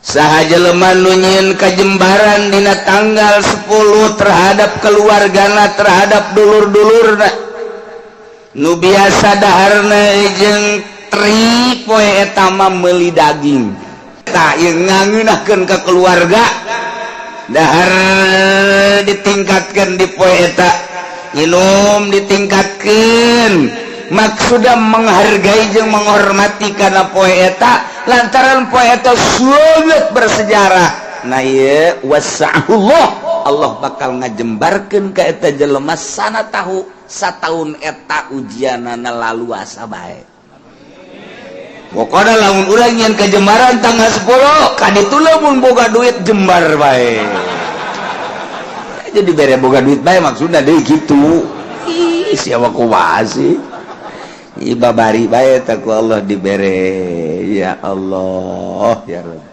Saha jelema nu nyieun kajembaran dina tanggal 10 terhadap keluargana, terhadap dulur-dulurna nu biasa daharna jeung teri, poe eta mah meuli daging. Tah, ieu ngangeunahkeun ka keluarga, dahar ditingkatkan di poe eta, minum ditingkatkan, maksudnya menghargai jeung menghormati karena poe eta, lantaran poe eta sangat bersejarah. Nah, ieu wasa'ahullah, Allah bakal ngajembarkeun ka eta jelema sana tahu sataun eta ujianana laluasa bae. Pokoknya lamun urang nyieun kajembaran tanggal 10 kaditu, lamun boga duit jembar bae, jadi bere boga duit bae, maksudnya deh gitu. Ih, siapa kumaha sih? Ih, babari bae tak ku Allah dibere. Ya Allah, ya Rabbi.